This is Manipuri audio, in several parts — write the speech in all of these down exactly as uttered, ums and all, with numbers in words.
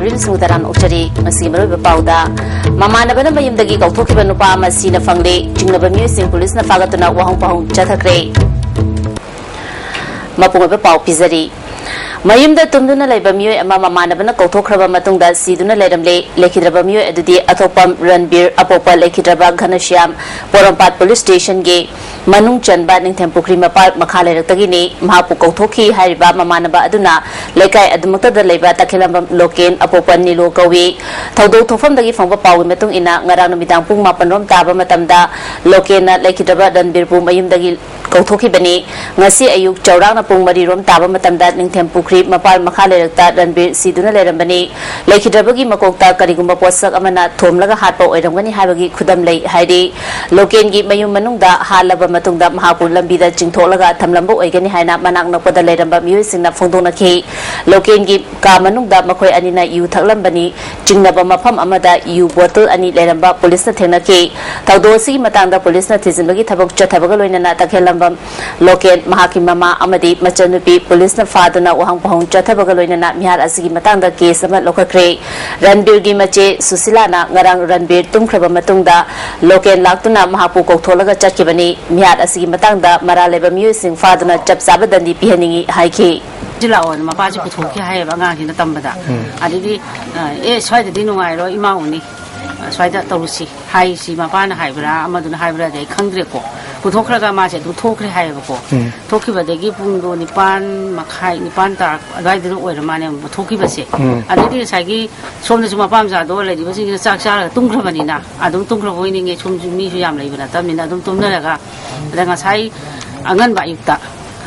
ꯔꯤꯜꯁ ꯃꯨꯇꯔꯥꯟ ꯑꯣꯛꯆꯔꯤ꯫ ꯉꯁꯤꯒꯤ ꯃꯔꯨꯑꯣꯏꯕ ꯄꯥꯎꯗ, ꯃꯃꯥꯟꯅꯕꯅ ꯃꯌꯨꯝꯗꯒꯤ ꯀꯧꯊꯣꯛꯈꯤꯕ ꯅꯨꯄꯥ ꯑꯃ ꯁꯤꯅ ꯐꯪꯂꯦ꯫ ꯆꯤꯡꯅꯕ ꯃꯤꯑꯣꯏꯁꯤꯡ ꯄꯨꯂꯤꯁꯅ ꯐꯥꯒꯠꯇꯨꯅ ꯋꯥꯍꯪ ꯄꯥꯎꯍꯪ ꯆꯠꯊꯈ꯭ꯔꯦ꯫ ꯃꯄꯨꯡ ꯑꯣꯏꯕ ꯄꯥꯎ ꯄꯤꯖꯔꯤ꯫ ꯃꯌꯨꯝꯗ ꯇꯨꯝꯗꯨꯅ ꯂꯩꯕ ꯃꯤꯑꯣꯏ ꯑꯃ ꯃꯃꯥꯟꯅꯕꯅ ꯀꯧꯊꯣꯛꯈ꯭ꯔꯕ ꯃꯇꯨꯡꯗ ꯁꯤꯗꯨꯅ ꯂꯩꯔꯝꯂꯦ꯫ ꯂꯩꯈꯤꯗ꯭ꯔꯕ ꯃꯤꯑꯣꯏ ꯑꯗꯨꯗꯤ ꯑꯊꯣꯛꯄꯝ ꯔꯟꯕꯤꯔ, ꯑꯄꯣꯛꯄ ꯂꯩꯈꯤꯗ꯭ꯔꯕ ꯘꯅꯁ꯭ꯌꯥꯝ, ꯄꯣꯔꯣꯝꯄꯥꯠ ꯄꯨꯂꯤꯁ ꯁ꯭ꯇꯦꯁꯟꯒꯤ ꯃꯅꯨꯡ ꯆꯟꯕ ꯅꯤꯡꯊꯦꯝ ꯄꯨꯈ꯭ꯔꯤ ꯃꯄꯥꯜ ꯃꯈꯥ ꯂꯩꯔꯛꯇꯒꯤꯅꯤ꯫ ꯃꯍꯥꯛꯄꯨ ꯀꯧꯊꯣꯛꯈꯤ ꯍꯥꯏꯔꯤꯕ ꯃꯃꯥꯟꯅꯕ ꯑꯗꯨꯅ ꯂꯩꯀꯥꯏ ꯑꯗꯨꯃꯛꯇꯗ ꯂꯩꯕ ꯇꯈꯦꯂꯝꯕꯝ ꯂꯣꯀꯦꯟ, ꯑꯄꯣꯛꯄ ꯅꯤꯂꯣ ꯀꯧꯏ꯫ ꯊꯧꯗꯣꯛ ꯊꯣꯛꯐꯝꯗꯒꯤ ꯐꯪꯕ ꯄꯥꯎꯒꯤ ꯃꯇꯨꯡ ꯏꯟꯅ, ꯉꯔꯥꯡ ꯅꯨꯃꯤꯗꯥꯡ ꯄꯨꯡ ꯃꯥꯄꯟ ꯔꯣꯝ ꯇꯥꯕ ꯃꯇꯝꯗ ꯂꯣꯀꯦꯟꯅ ꯂꯩꯈꯤꯗ꯭ꯔꯕ ꯔꯟꯕꯤꯔꯕꯨ ꯃꯌꯨꯝꯗꯒꯤ ꯀꯧꯊꯣꯛꯈꯤꯕꯅꯤ꯫ ꯉꯁꯤ ꯑꯌꯨꯛ ꯆꯥꯎꯔꯥꯛꯅ ꯄꯨꯡ ꯃꯔꯤ ꯔꯣꯝ ꯇꯥꯕ ꯃꯇꯝꯗ ꯅꯤꯡꯊꯦꯝ ꯄꯨꯈ꯭ꯔꯤ ꯃꯄꯥꯜ ꯃꯈꯥ ꯂꯩꯔꯛꯇ ꯔꯟꯕꯤꯔ ꯁꯤꯗꯨꯅ ꯂꯩꯔꯝꯕꯅꯤ꯫ ꯂꯩꯈꯤꯗ꯭ꯔꯕꯒꯤ ꯃꯀꯣꯛꯇ ꯀꯔꯤꯒꯨꯝꯕ ꯄꯣꯠꯁꯛ ꯑꯃꯅ ꯊꯣꯝꯂꯒ ꯍꯥꯠꯄ ꯑꯣꯏꯔꯝꯒꯅꯤ ꯍꯥꯏꯕꯒꯤ ꯈꯨꯗꯝ ꯂꯩ ꯍꯥꯏꯔꯤ꯫ ꯂꯣꯀꯦꯟꯒꯤ ꯃꯌꯨꯝ ꯃꯅꯨꯡꯗ ꯍꯥꯠꯂꯕ ꯃꯇꯨꯡꯗ ꯃꯍꯥꯛꯄꯨ ꯂꯝꯕꯤꯗ ꯆꯤꯡꯊꯣꯛꯂꯒ ꯊꯝꯂꯝꯕ ꯑꯣꯏꯒꯅꯤ ꯍꯥꯏꯅ ꯃꯅꯥꯛ ꯅꯛꯄꯗ ꯂꯩꯔꯝꯕ ꯃꯤꯑꯣꯏꯁꯤꯡꯅ ꯐꯣꯡꯗꯣꯛꯅꯈꯤ꯫ ꯂꯣꯀꯦꯟꯒꯤ ꯀꯥ ꯃꯅꯨꯡꯗ ꯃꯈꯣꯏ ꯑꯅꯤꯅ ꯌꯨ ꯊꯛꯂꯝꯕꯅꯤ꯫ ꯆꯤꯡꯅꯕ ꯃꯐꯝ ꯑꯃꯗ ꯌꯨ ꯕꯣꯇꯜ ꯑꯅꯤ ꯂꯩꯔꯝꯕ ꯄꯨꯂꯤꯁꯅ ꯊꯦꯡꯅꯈꯤ꯫ ꯊꯧꯗꯣꯛ ꯑꯁꯤꯒꯤ ꯃꯇꯥꯡꯗ ꯄꯨꯂꯤꯁꯅ ꯊꯤꯖꯤꯟꯕꯒꯤ ꯊꯕꯛ ꯆꯠꯊꯕꯒ ꯂꯣꯏꯅꯅ ꯇꯈꯦꯜꯂꯝꯕꯝ ꯂꯣꯀꯦꯟ, ꯃꯍꯥꯛꯀꯤ ꯃꯃꯥ ꯑꯃꯗꯤ ꯃꯆꯟꯅꯨꯄꯤ ꯄꯨꯂꯤꯁꯅ ꯐꯥꯗꯨꯅ ꯋꯥꯍꯪ ꯄꯥꯎꯍꯪ ꯆꯠꯊꯕꯒ ꯂꯣꯏꯅꯅ ꯃꯤꯍꯥꯠ ꯑꯁꯤꯒꯤ ꯃꯇꯥꯡꯗ ꯀꯦꯁ ꯑꯃ ꯂꯧꯈꯠꯈ꯭ꯔꯦ꯫ ꯔꯟꯕꯤꯔꯒꯤ ꯃꯆꯦ ꯁꯨꯁꯤꯂꯥꯅ ꯉꯔꯥꯡ ꯔꯟꯕꯤꯔ ꯇꯨꯝꯈ꯭ꯔꯕ ꯃꯇꯨꯡꯗ ꯂꯣꯀꯦꯟ ꯂꯥꯛꯇꯨꯅ ꯃꯍꯥꯛꯄꯨ ꯀꯧꯊꯣꯛꯂꯒ ꯆꯠꯈꯤꯕꯅꯤ꯫ ꯃꯤꯍꯥꯠ ꯑꯁꯤꯒꯤ ꯃꯇꯥꯡꯗ ꯃꯔꯥꯜ ꯂꯩꯕ ꯃꯤꯑꯣꯏꯁꯤꯡ ꯐꯥꯗꯨꯅ ꯆꯞ ꯆꯥꯕ ꯗꯟꯗꯤ ꯄꯤꯍꯟꯅꯤꯡꯏ ꯍꯥꯏꯈꯤ꯫ ꯁꯤ ꯂꯥꯛꯑꯣꯅ ꯃꯄꯥꯁꯤ ꯄꯨꯊꯣꯛꯈꯤ ꯍꯥꯏꯌꯦꯕ ꯑꯉꯥꯡꯁꯤꯅ ꯇꯝꯕꯗ꯫ ꯑꯗꯩꯗꯤ, ꯑ, "ꯑꯦ, ꯁ꯭ꯋꯥꯏꯗꯗꯤ ꯅꯨꯡꯉꯥꯏꯔꯣꯏ, ꯏꯃꯥ ꯎꯅꯤ, ꯑ, ꯁ꯭ꯋꯥꯏꯗ ꯇꯧꯔꯨꯁꯤ" ꯍꯥꯏꯁꯤ ꯃꯄꯥꯅ ꯍꯥꯏꯕ꯭ꯔꯥ ꯑꯃꯗꯨꯅ ꯍꯥꯏꯕ꯭ꯔꯥꯗꯤ ꯑꯩ ꯈꯪꯗ꯭ꯔꯦꯀꯣ꯫ ꯄꯨꯊꯣꯛꯈ꯭ꯔꯒ ꯃꯥꯁꯦ ꯑꯗꯨꯝ ꯊꯣꯛꯈ꯭ꯔꯦ ꯍꯥꯏꯌꯦꯕꯀꯣ꯫ ꯊꯣꯛꯈꯤꯕꯗꯒꯤ ꯄꯨꯡꯗꯣ ꯅꯤꯄꯥꯟ ꯃꯈꯥꯏ, ꯅꯤꯄꯥꯟ ꯇꯥꯔꯛ ꯑꯗꯨꯋꯥꯏꯗꯨꯗ ꯑꯣꯏꯔ ꯃꯥꯅꯦ ꯊꯣꯛꯈꯤꯕꯁꯦ꯫ ꯑꯗꯩꯗꯤ ꯉꯁꯥꯏꯒꯤ ꯁꯣꯝꯗꯁꯨ ꯃꯄꯥ ꯃꯆꯥꯗꯣ ꯂꯩꯔꯤꯕꯁꯤꯡꯁꯤꯅ ꯆꯥꯛ ꯆꯥꯔꯒ ꯇꯨꯝꯈ꯭ꯔꯕꯅꯤꯅ ꯑꯗꯨꯝ ꯇꯨꯝꯈ꯭ꯔꯕ ꯑꯣꯏꯅꯤꯡꯉꯦ꯫ ꯁꯣꯝꯁꯨ ꯃꯤꯁꯨ ꯌꯥꯝ ꯂꯩꯕ ꯅꯠꯇꯕꯅꯤꯅ ꯑꯗꯨꯝ ꯇꯨꯝꯅꯔꯒ, ꯑꯗ ꯉꯁꯥꯏ ꯑꯉꯟꯕ ꯑꯌꯨꯛꯇ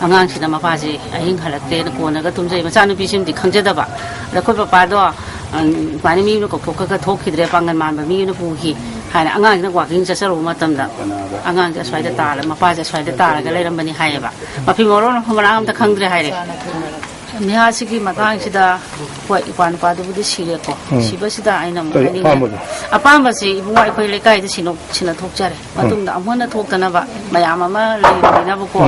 ꯑꯉꯥꯡꯁꯤꯅ ꯃꯄꯥꯁꯦ ꯑꯍꯤꯡ ꯍꯜꯂꯛꯇ꯭ꯔꯦꯅ ꯀꯣꯟꯅꯒ ꯇꯨꯝꯖꯩ꯫ ꯃꯆꯥꯅꯨꯄꯤꯁꯤꯃꯗꯤ ꯈꯪꯖꯗꯕ꯫ ꯑꯗ ꯑꯩꯈꯣꯏ ꯄꯄꯥꯗꯣ, ꯑꯪ, ꯁꯨꯃꯥꯏꯅ ꯃꯤ ꯑꯃꯅ ꯀꯧꯊꯣꯛꯈ꯭ꯔꯒ ꯊꯣꯛꯈꯤꯗ꯭ꯔꯦ, ꯄꯥꯡꯒꯜ ꯃꯥꯟꯕ ꯃꯤ ꯑꯃꯅ ꯄꯨꯈꯤ ꯍꯥꯏꯅ ꯑꯉꯥꯡꯁꯤꯅ ꯋꯥꯀꯤꯡ ꯆꯠꯆꯔꯨꯕ ꯃꯇꯝꯗ ꯑꯉꯥꯡꯁꯦ ꯑꯁ꯭ꯋꯥꯏꯗ ꯇꯥꯔ, ꯃꯄꯥꯁꯦ ꯑꯁ꯭ꯋꯥꯏꯗ ꯇꯥꯔꯒ ꯂꯩꯔꯝꯕꯅꯤ ꯍꯥꯏꯌꯦꯕ꯫ ꯃꯐꯤ ꯃꯔꯣꯟ ꯃꯔꯥꯡ ꯑꯝꯇ ꯈꯪꯗ꯭ꯔꯦ ꯍꯥꯏꯔꯦ꯫ ꯃꯤꯍꯥꯠꯁꯤꯒꯤ ꯃꯇꯥꯡꯁꯤꯗ, ꯍꯣꯏ, ꯏꯄ꯭ꯋꯥ ꯅꯨꯄꯥꯗꯨꯕꯨꯗꯤ ꯁꯤꯔꯦꯀꯣ꯫ ꯁꯤꯕꯁꯤꯗ ꯑꯩꯅ ꯑꯃꯨꯛ ꯀꯔꯤ ꯍꯥꯏꯅꯤꯡꯉꯦ꯫ ꯑꯄꯥꯝꯕꯗꯣ? ꯑꯄꯥꯝꯕꯁꯤ ꯏꯕꯨꯡꯉꯣ ꯑꯩꯈꯣꯏ ꯂꯩꯀꯥꯏꯗ ꯁꯤꯅꯣ-, ꯁꯤꯅ ꯊꯣꯛꯆꯔꯦ꯫ ꯃꯇꯨꯡꯗ ꯑꯃꯨꯛ ꯍꯟꯅ ꯊꯣꯛꯇꯅꯕ ꯃꯌꯥꯝ ꯑꯃ ꯂꯩꯕꯅꯤꯅꯕꯀꯣ꯫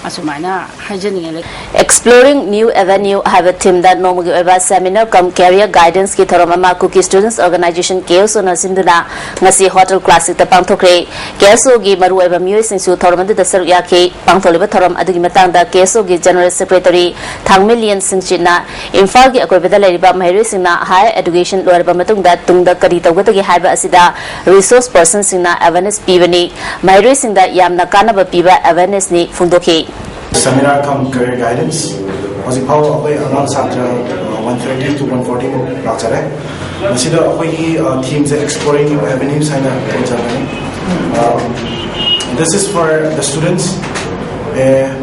ꯑꯁꯨꯃꯥꯏꯅ ꯍꯥꯏꯖꯅꯤꯡꯉꯦ꯫ Exploring New Avenue ꯍꯥꯏꯕ ꯊꯤꯝꯗ ꯅꯣꯡꯃꯒꯤ ꯑꯣꯏꯕ seminar cum career guidance ꯀꯤ ꯊꯧꯔꯝ ꯑꯃ Kuki Students Organisation, KSO ꯅ ꯁꯤꯟꯗꯨꯅ ꯉꯁꯤ Hotel Classic ꯇ ꯄꯥꯡꯊꯣꯛꯈ꯭ꯔꯦ꯫ KSO ꯒꯤ ꯃꯔꯨꯑꯣꯏꯕ ꯃꯤꯑꯣꯏꯁꯤꯡꯁꯨ ꯊꯧꯔꯝ ꯑꯗꯨꯗ ꯁꯔꯨꯛ ꯌꯥꯈꯤ꯫ ꯄꯥꯡꯊꯣꯛꯂꯤꯕ ꯊꯧꯔꯝ ꯑꯗꯨꯒꯤ ꯃꯇꯥꯡꯗ KSO ꯒꯤ General Secretary ꯊꯥꯡꯃꯤꯂꯤꯌꯟ ꯁꯤꯡꯆꯤꯠꯅ ꯏꯝꯐꯥꯜꯒꯤ ꯑꯀꯣꯏꯕꯗ ꯂꯩꯔꯤꯕ ꯃꯍꯩꯔꯣꯏꯁꯤꯡꯅ higher education ꯂꯣꯏꯔꯕ ꯃꯇꯨꯡꯗ ꯇꯨꯡꯗ ꯀꯔꯤ ꯇꯧꯒꯗꯒꯦ ꯍꯥꯏꯕ ꯑꯁꯤꯗ resource person ꯁꯤꯡꯅ awareness ꯄꯤꯕꯅꯤ꯫ ꯃꯍꯩꯔꯣꯏꯁꯤꯡꯗ ꯌꯥꯝꯅ ꯀꯥꯟꯅꯕ ꯄꯤꯕ awareness ꯅꯤ ꯐꯣꯡꯗꯣꯛꯈꯤ꯫ Seminar cum career guidance. ꯍꯧꯖꯤꯛ ꯐꯥꯎꯕ ꯑꯩꯈꯣꯏ ꯑꯉꯥꯡ ꯁꯥꯇ꯭ꯔ one thirty to one forty ꯃꯨꯛ ꯂꯥꯛꯆꯔꯦ꯫ ꯃꯁꯤꯗ ꯑꯩꯈꯣꯏꯒꯤ theme ꯁꯦ Exploring New Avenues ꯍꯥꯏꯅ ꯊꯣꯟꯖꯕꯅꯤ꯫ This is for the students.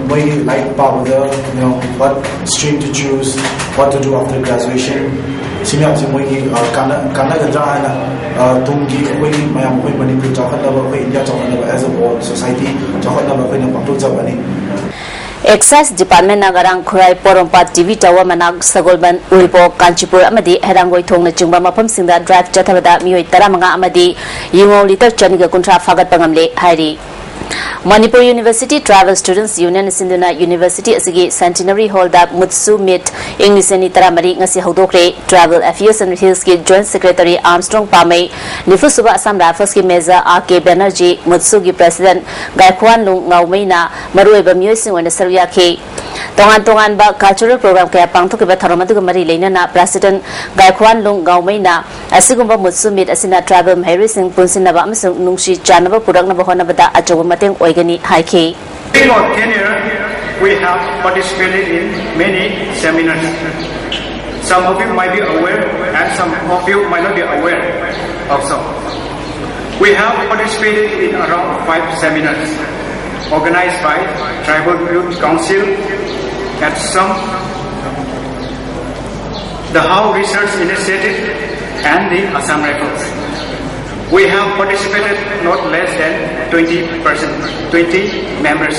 ꯃꯣꯏꯒꯤ ꯂꯥꯏꯔꯤꯛ ꯄꯥꯕꯗ, you know, what stream to choose, what to do after graduation, ꯁꯤ ꯃꯌꯥꯝꯁꯦ ꯃꯣꯏꯒꯤ ꯀꯥꯟꯅꯒꯗ꯭ꯔꯥ ꯍꯥꯏꯅ, ꯇꯨꯡꯒꯤ ꯑꯩꯈꯣꯏꯒꯤ ꯃꯌꯥꯝ, ꯑꯩꯈꯣꯏ ꯃꯅꯤꯄꯨꯔ ꯆꯥꯎꯈꯠꯅꯕ, ꯑꯩꯈꯣꯏ ꯏꯟꯗꯤꯌꯥ ꯆꯥꯎꯈꯠꯅꯕ, as a whole society ꯆꯥꯎꯈꯠꯅꯕ ꯑꯩꯈꯣꯏꯅ ꯄꯥꯡꯊꯣꯛꯆꯕꯅꯤ꯫ Excise Department ꯅ ꯉꯔꯥꯡ ꯈꯨꯔꯥꯏ, ꯄꯣꯔꯣꯝꯄꯥꯠ, ꯇꯤ ꯚꯤ Tower ꯃꯅꯥꯛ, ꯁꯒꯣꯜꯕꯟ, ꯎꯔꯤꯄꯣꯛ, ꯀꯥꯟꯆꯤꯄꯨꯔ ꯑꯃꯗꯤ ꯍꯩꯔꯥꯡꯒꯣꯏꯊꯣꯡꯅꯆꯤꯡꯕ ꯃꯐꯝꯁꯤꯡꯗ drive ꯆꯠꯊꯕꯗ ꯃꯤꯑꯣꯏ ꯇꯔꯥꯃꯉꯥ ꯑꯃꯗꯤ ꯌꯨꯉꯧ litre ꯆꯅꯤꯒ ꯀꯨꯟꯊ꯭ꯔꯥ ꯐꯥꯒꯠꯄ ꯉꯝꯂꯦ ꯍꯥꯏꯔꯤ꯫ Manipur University Tribal Students Union ꯁꯤꯟꯗꯨꯅ university ꯑꯁꯤꯒꯤ Centenary Hall ꯗ Mutsu Meet ꯏꯪ ꯂꯤꯁꯤꯡ ꯑꯅꯤ ꯇꯔꯥꯃꯔꯤ ꯉꯁꯤ ꯍꯧꯗꯣꯛꯈ꯭ꯔꯦ꯫ Tribal Affairs and Hills ꯀꯤ Joint Secretary Armstrong ꯄꯥꯃꯩ, ꯅꯤꯐꯨ ꯁꯨꯕ Assam Rifles ꯀꯤ Major ꯑꯥꯔ ꯀꯦ ꯕꯦꯅꯔꯖꯤ, ꯃꯨꯠꯁꯨꯒꯤ President ꯒꯥꯏꯈ꯭ꯋꯥꯟꯂꯨꯡ ꯉꯥꯎꯃꯩꯅ ꯃꯔꯨꯑꯣꯏꯕ ꯃꯤꯑꯣꯏꯁꯤꯡ ꯑꯣꯏꯅ ꯁꯔꯨꯛ ꯌꯥꯈꯤ꯫ ꯇꯣꯉꯥꯟ ꯇꯣꯉꯥꯟꯕ cultural program ꯀꯌꯥ ꯄꯥꯡꯊꯣꯛꯈꯤꯕ ꯊꯧꯔꯝ ꯑꯗꯨꯒ ꯃꯔꯤ ꯂꯩꯅꯅ President ꯒꯥꯏꯈ꯭ꯋꯥꯟꯂꯨꯡ ꯉꯥꯎꯃꯩꯅ ꯑꯁꯤꯒꯨꯝꯕ Mutsu Meet ꯑꯁꯤꯅ tribal ꯃꯍꯩꯔꯣꯏꯁꯤꯡ ꯄꯨꯟꯁꯤꯟꯅꯕ ꯑꯃꯁꯨꯡ ꯅꯨꯡꯁꯤ ꯆꯥꯟꯅꯕ ꯄꯨꯔꯛꯅꯕ ꯍꯣꯠꯅꯕꯗ ꯑꯆꯧꯕ ꯃꯇꯦꯡ ꯑꯣꯏꯒꯅꯤ ꯍꯥꯏꯈꯤ꯫ During our tenure, we have participated in many seminars. Some of you might be aware, and some of you might not be aware also. We have participated in around five seminars organized by Tribal Youth Council, at some the How Research Initiative, and the Assam Rifles. We have participated not less than twenty percent, twenty members.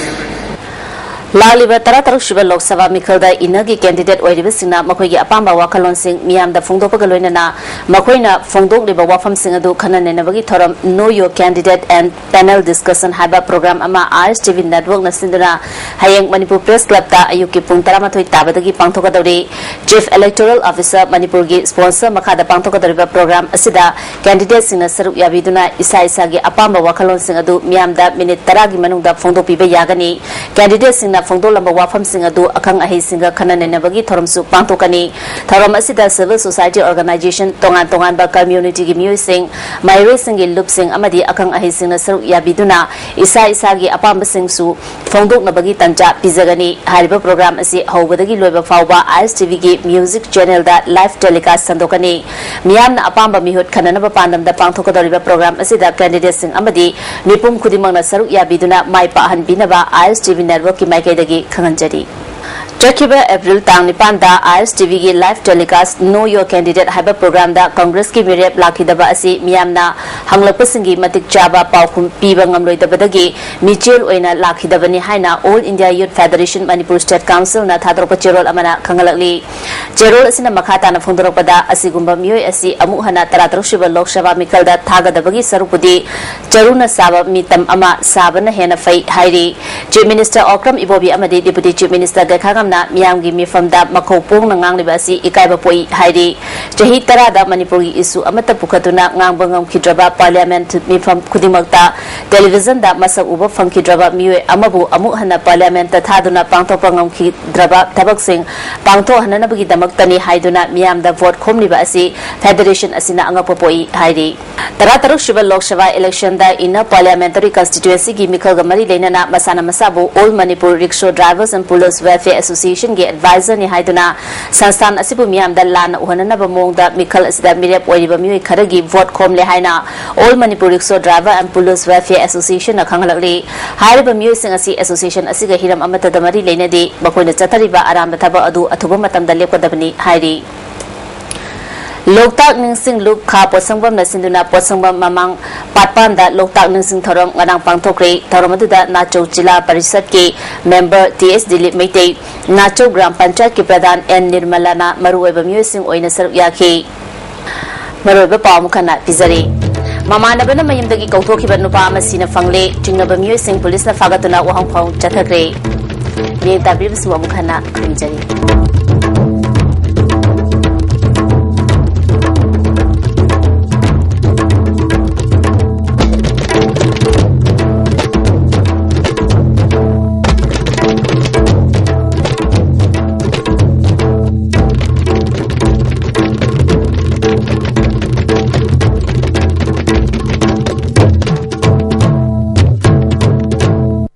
ꯂꯥꯛꯂꯤꯕ ꯇꯔꯥꯇꯔꯨꯛ ꯁꯨꯕ ꯂꯣꯛ ꯁꯚꯥ ꯃꯤꯈꯜꯗ ꯏꯟꯅꯒꯤ ꯀꯦꯟꯗꯤꯗꯦꯠ ꯑꯣꯏꯔꯤꯕꯁꯤꯡꯅ ꯃꯈꯣꯏꯒꯤ ꯑꯄꯥꯝꯕ ꯋꯥꯈꯜꯂꯣꯟꯁꯤꯡ ꯃꯤꯌꯥꯝꯗ ꯐꯣꯡꯗꯣꯛꯄꯒ ꯂꯣꯏꯅꯅ ꯃꯈꯣꯏꯅ ꯐꯣꯡꯗꯣꯛꯂꯤꯕ ꯋꯥꯐꯝꯁꯤꯡ ꯑꯗꯨ ꯈꯟꯅ ꯅꯩꯅꯕꯒꯤ ꯊꯧꯔꯝ Know Your Candidate and Panel Discussion ꯍꯥꯏꯕ ꯄ꯭ꯔꯣꯒ꯭ꯔꯥꯝ ꯑꯃ ꯑꯥꯏ ꯑꯦꯁ ꯇꯤ ꯚꯤ ꯅꯦꯠꯋꯥꯔꯛꯅ ꯁꯤꯟꯗꯨꯅ ꯍꯌꯦꯡ ꯃꯅꯤꯄꯨꯔ ꯄ꯭ꯔꯦꯁ ꯀ꯭ꯂꯕꯇ ꯑꯌꯨꯛꯀꯤ ꯄꯨꯡ ꯇꯔꯥꯃꯥꯊꯣꯏ ꯇꯥꯕꯗꯒꯤ ꯄꯥꯡꯊꯣꯛꯀꯗꯧꯔꯤ꯫ ꯆꯤꯐ ꯏꯂꯦꯛꯇꯣꯔꯦꯜ ꯑꯣꯐꯤꯁꯔ ꯃꯅꯤꯄꯨꯔꯒꯤ ꯁ꯭ꯄꯣꯟꯁꯔ ꯃꯈꯥꯗ ꯄꯥꯡꯊꯣꯛꯀꯗꯧꯔꯤꯕ ꯄ꯭ꯔꯣꯒ꯭ꯔꯥꯝ ꯑꯁꯤꯗ ꯀꯦꯟꯗꯤꯗꯦꯠꯁꯤꯡꯅ ꯁꯔꯨꯛ ꯌꯥꯕꯤꯗꯨꯅ ꯏꯁꯥ ꯏꯁꯥꯒꯤ ꯑꯄꯥꯝꯕ ꯋꯥꯈꯜꯂꯣꯟꯁꯤꯡ ꯑꯗꯨ ꯃꯤꯌꯥꯝꯗ ꯃꯤꯅꯤꯠ ꯇꯔꯥꯒꯤ ꯃꯅꯨꯡꯗ ꯐꯣꯡꯗꯣꯛꯄꯤꯕ ꯌꯥꯒꯅꯤ꯫ ꯀꯦꯟꯗꯤꯗꯦꯠꯁꯤꯡꯅ ꯐꯣꯡꯗꯣꯛꯂꯝꯕ ꯋꯥꯐꯝꯁꯤꯡ ꯑꯗꯨ ꯑꯈꯪ ꯑꯍꯩꯁꯤꯡꯒ ꯈꯟꯅ ꯅꯩꯅꯕꯒꯤ ꯊꯧꯔꯝꯁꯨ ꯄꯥꯡꯊꯣꯛꯀꯅꯤ꯫ ꯊꯧꯔꯝ ꯑꯁꯤꯗ ꯁꯤꯚꯤꯜ ꯁꯣꯁꯥꯏꯇꯤ ꯑꯣꯔꯒꯅꯥꯏꯖꯦꯁꯟ, ꯇꯣꯉꯥꯟ ꯇꯣꯉꯥꯟꯕ ꯀꯝꯃ꯭ꯌꯨꯅꯤꯇꯤꯒꯤ ꯃꯤꯑꯣꯏꯁꯤꯡ, ꯃꯍꯩꯔꯣꯏꯁꯤꯡꯒꯤ ꯂꯨꯞꯁꯤꯡ ꯑꯃꯗꯤ ꯑꯈꯪ ꯑꯍꯩꯁꯤꯡꯅ ꯁꯔꯨꯛ ꯌꯥꯕꯤꯗꯨꯅ ꯏꯁꯥ ꯏꯁꯥꯒꯤ ꯑꯄꯥꯝꯕꯁꯤꯡꯁꯨ ꯐꯣꯡꯗꯣꯛꯅꯕꯒꯤ ꯇꯟꯖꯥ ꯄꯤꯖꯒꯅꯤ꯫ ꯍꯥꯏꯔꯤꯕ ꯄ꯭ꯔꯣꯒ꯭ꯔꯥꯝ ꯑꯁꯤ ꯍꯧꯕꯗꯒꯤ ꯂꯣꯏꯕ ꯐꯥꯎꯕ ꯑꯥꯏ ꯑꯦꯁ ꯇꯤ ꯚꯤꯒꯤ ꯃ꯭ꯌꯨꯖꯤꯛ ꯆꯦꯅꯦꯜꯗ ꯂꯥꯏꯚ ꯇꯦꯂꯤꯀꯥꯁ ꯁꯟꯗꯣꯛꯀꯅꯤ꯫ ꯃꯤꯌꯥꯝꯅ ꯑꯄꯥꯝꯕ ꯃꯤꯍꯨꯠ ꯈꯟꯅꯅꯕ ꯄꯥꯟꯗꯝꯗ ꯄꯥꯡꯊꯣꯛꯀꯗꯧꯔꯤꯕ ꯄ꯭ꯔꯣꯒ꯭ꯔꯥꯝ ꯑꯁꯤꯗ ꯀꯦꯟꯗꯤꯗꯦꯠꯁꯤꯡ ꯑꯃꯗꯤ ꯃꯤꯄꯨꯝ ꯈꯨꯗꯤꯡꯃꯛꯅ ꯁꯔꯨꯛ ꯌꯥꯕꯤꯗꯨꯅ ꯃꯥꯏ ꯄꯥꯛꯍꯟꯕꯤꯅꯕ ꯑꯥꯏ ꯑꯦꯁ ꯇꯤ ꯚꯤ ꯅꯦꯠꯋꯥꯔꯛꯀꯤ ꯃꯥꯏꯀꯩꯗꯒꯤ ꯈꯪꯍꯟꯖꯔꯤ꯫ ꯆꯠꯈꯤꯕ ꯑꯦꯄ꯭ꯔꯤꯜ ꯇꯥꯡ ꯅꯤꯄꯥꯟꯗ ꯑꯥꯏ ꯑꯦꯁ ꯇꯤ ꯚꯤꯒꯤ live telecast Know Your Candidate ꯍꯥꯏꯕ ꯄ꯭ꯔꯣꯒ꯭ꯔꯥꯝꯗ ꯀꯪꯒ꯭ꯔꯦꯁꯀꯤ ꯃꯤꯔꯦꯞ ꯂꯥꯛꯈꯤꯗꯕ ꯑꯁꯤ ꯃꯤꯌꯥꯝꯅ ꯍꯪꯂꯛꯄꯁꯤꯡꯒꯤ ꯃꯇꯤꯛ ꯆꯥꯕ ꯄꯥꯎꯈꯨꯝ ꯄꯤꯕ ꯉꯝꯂꯣꯏꯗꯕꯗꯒꯤ ꯃꯤꯆꯦꯜ ꯑꯣꯏꯅ ꯂꯥꯛꯈꯤꯗꯕꯅꯤ ꯍꯥꯏꯅ All India Youth Federation Manipur State Councilꯅ ꯊꯥꯗꯣꯔꯛꯄ ꯆꯦꯔꯣꯜ ꯑꯃꯅ ꯈꯪꯍꯜꯂꯛꯂꯤ꯫ ꯆꯦꯔꯣꯜ ꯑꯁꯤꯅ ꯃꯈꯥ ꯇꯥꯅ ꯐꯣꯡꯗꯣꯔꯛꯄꯗ, ꯑꯁꯤꯒꯨꯝꯕ ꯃꯤꯑꯣꯏ ꯑꯁꯤ ꯑꯃꯨꯛ ꯍꯟꯅ ꯇꯔꯥꯇꯔꯨꯛ ꯁꯨꯕ ꯂꯣꯛ ꯁꯚꯥ ꯃꯤꯈꯜꯗ ꯊꯥꯒꯗꯕꯒꯤ ꯁꯔꯨꯛꯄꯨꯗꯤ ꯆꯔꯨꯅ ꯆꯥꯕ ꯃꯤꯇꯝ ꯑꯃ ꯆꯥꯕꯅ ꯍꯦꯟꯅ ꯐꯩ ꯍꯥꯏꯔꯤ꯫ ꯆꯤꯐ ꯃꯤꯅꯤꯁꯇꯔ ꯑꯣꯀ꯭ꯔꯝ ꯏꯕꯣꯕꯤ ꯑꯃꯗꯤ ꯗꯤꯄꯨꯇꯤ ꯆꯤꯐ ꯃꯤꯅꯤꯁꯇꯔ ꯒꯦꯈꯥꯒꯝꯅ ꯃꯤꯌꯥꯝꯒꯤ ꯃꯤꯐꯝꯗ ꯃꯈꯧ ꯄꯣꯡꯅ ꯉꯥꯡꯂꯤꯕ ꯑꯁꯤ ꯏꯀꯥꯏꯕ ꯄꯣꯛꯏ ꯍꯥꯏꯔꯤ꯫ ꯆꯍꯤ ꯇꯔꯥꯗ ꯃꯅꯤꯄꯨꯔꯒꯤ ꯏꯁꯨ ꯑꯃꯠꯇ ꯄꯨꯈꯠꯇꯨꯅ ꯉꯥꯡꯕ ꯉꯝꯈꯤꯗ꯭ꯔꯕ, ꯄꯥꯔꯂꯤꯌꯥꯃꯦꯟꯠ ꯃꯤꯐꯝ ꯈꯨꯗꯤꯡꯃꯛꯇ ꯇꯦꯂꯤꯚꯤꯖꯟꯗ ꯃꯁꯛ ꯎꯕ ꯐꯪꯈꯤꯗ꯭ꯔꯕ ꯃꯤꯑꯣꯏ ꯑꯃꯕꯨ ꯑꯃꯨꯛ ꯍꯟꯅ ꯄꯥꯔꯂꯤꯌꯥꯃꯦꯟꯠꯇ ꯊꯥꯗꯨꯅ ꯄꯥꯡꯊꯣꯛꯄ ꯉꯝꯈꯤꯗ꯭ꯔꯕ ꯊꯕꯛꯁꯤꯡ ꯄꯥꯡꯊꯣꯛꯍꯟꯅꯅꯕꯒꯤꯗꯃꯛꯇꯅꯤ ꯍꯥꯏꯗꯨꯅ ꯃꯤꯌꯥꯝꯗ ꯚꯣꯠ ꯈꯣꯝꯂꯤꯕ ꯑꯁꯤ ꯐꯦꯗꯔꯦꯁꯟ ꯑꯁꯤꯅ ꯑꯉꯛꯄ ꯄꯣꯛꯏ ꯍꯥꯏꯔꯤ꯫ ꯇꯔꯥꯇꯔꯨꯛ ꯁꯨꯕ ꯂꯣꯛ ꯁꯚꯥ ꯏꯂꯦꯛꯁꯟꯗ Inner Parliamentary Constituencyꯒꯤ ꯃꯤꯈꯜꯒ ꯃꯔꯤ ꯂꯩꯅꯅ ꯃꯁꯥꯅ ꯃꯁꯥꯕꯨ All Manipur Rickshaw Drivers and Pullers Welfare Associationꯒꯤ ꯑꯦꯗꯚꯥꯏꯖꯔꯅꯤ ꯍꯥꯏꯗꯨꯅ ꯁꯪꯁꯊꯥꯟ ꯑꯁꯤꯕꯨ ꯃꯤꯌꯥꯝꯗ ꯂꯥꯟꯅ ꯎꯍꯟꯅꯅꯕ ꯃꯑꯣꯡꯗ ꯃꯤꯈꯜ ꯑꯁꯤꯗ ꯃꯤꯔꯦꯞ ꯑꯣꯏꯔꯤꯕ ꯃꯤꯑꯣꯏ ꯈꯔꯒꯤ ꯚꯣꯠ ꯈꯣꯝꯂꯦ ꯍꯥꯏꯅ All Manipur Rickshaw Driver and Pullers Welfare Associationꯅ ꯈꯪꯍꯜꯂꯛꯂꯤ꯫ ꯍꯥꯏꯔꯤꯕ ꯃꯤꯑꯣꯏꯁꯤꯡ ꯑꯁꯤ ꯑꯦꯁꯣꯁꯤꯌꯦꯁꯟ ꯑꯁꯤꯒ ꯍꯤꯔꯝ ꯑꯃꯠꯇꯗ ꯃꯔꯤ ꯂꯩꯅꯗꯦ꯫ ꯃꯈꯣꯏꯅ ꯆꯠꯊꯔꯤꯕ ꯑꯔꯥꯟꯕ ꯊꯕꯛ ꯑꯗꯨ ꯑꯊꯨꯕ ꯃꯇꯝꯗ ꯂꯦꯞꯀꯗꯕꯅꯤ ꯍꯥꯏꯔꯤ꯫ ꯂꯣꯛꯇꯥꯛ ꯅꯤꯡꯁꯤꯡ ꯂꯨꯞ ꯈꯥ ꯄꯣꯠꯁꯪꯕꯝꯅ ꯁꯤꯟꯗꯨꯅ ꯄꯣꯠꯁꯪꯕꯝ ꯃꯃꯥꯡ ꯄꯥꯠꯄꯥꯟꯗ ꯂꯣꯛꯇꯥꯛ ꯅꯤꯡꯁꯤꯡ ꯊꯧꯔꯝ ꯉꯔꯥꯡ ꯄꯥꯡꯊꯣꯛꯈ꯭ꯔꯦ꯫ ꯊꯧꯔꯝ ꯑꯗꯨꯗ ꯅꯥꯆꯧ ꯖꯤꯂꯥ ꯄꯔꯤꯁꯠꯀꯤ ꯃꯦꯝꯕꯔ ꯇꯤ ꯑꯦꯁ ꯗꯤꯂꯤꯞ ꯃꯩꯇꯩ, ꯅꯥꯆꯧ ꯒ꯭ꯔꯥꯝ ꯄꯟꯆꯥꯌꯠꯀꯤ ꯄ꯭ꯔꯙꯥꯟ ꯑꯦꯟ ꯅꯤꯔꯃꯂꯥꯅ ꯃꯔꯨꯑꯣꯏꯕ ꯃꯤꯑꯣꯏꯁꯤꯡ ꯑꯣꯏꯅ ꯁꯔꯨꯛ ꯌꯥꯈꯤ꯫ ꯃꯔꯨꯑꯣꯏꯕ ꯄꯥꯎ ꯑꯃꯈꯛꯅ ꯄꯤꯖꯔꯤ꯫ ꯃꯃꯥꯟꯅꯕꯅ ꯃꯌꯨꯝꯗꯒꯤ ꯀꯧꯊꯣꯛꯈꯤꯕ ꯅꯨꯄꯥ ꯑꯃ ꯁꯤꯅ ꯐꯪꯂꯦ꯫ ꯆꯤꯡꯅꯕ ꯃꯤꯑꯣꯏꯁꯤꯡ ꯄꯨꯂꯤꯁꯅ ꯐꯥꯒꯠꯇꯨꯅ ꯋꯥꯍꯪ ꯐꯥꯎ ꯆꯠꯊꯈ꯭ꯔꯦ꯫ ꯃꯤꯠꯌꯦꯡ ꯇꯥꯕꯤꯔꯤꯕꯁꯤꯡꯕꯨ ꯑꯃꯨꯛ ꯍꯟꯅ ꯈꯨꯔꯨꯝꯖꯔꯤ꯫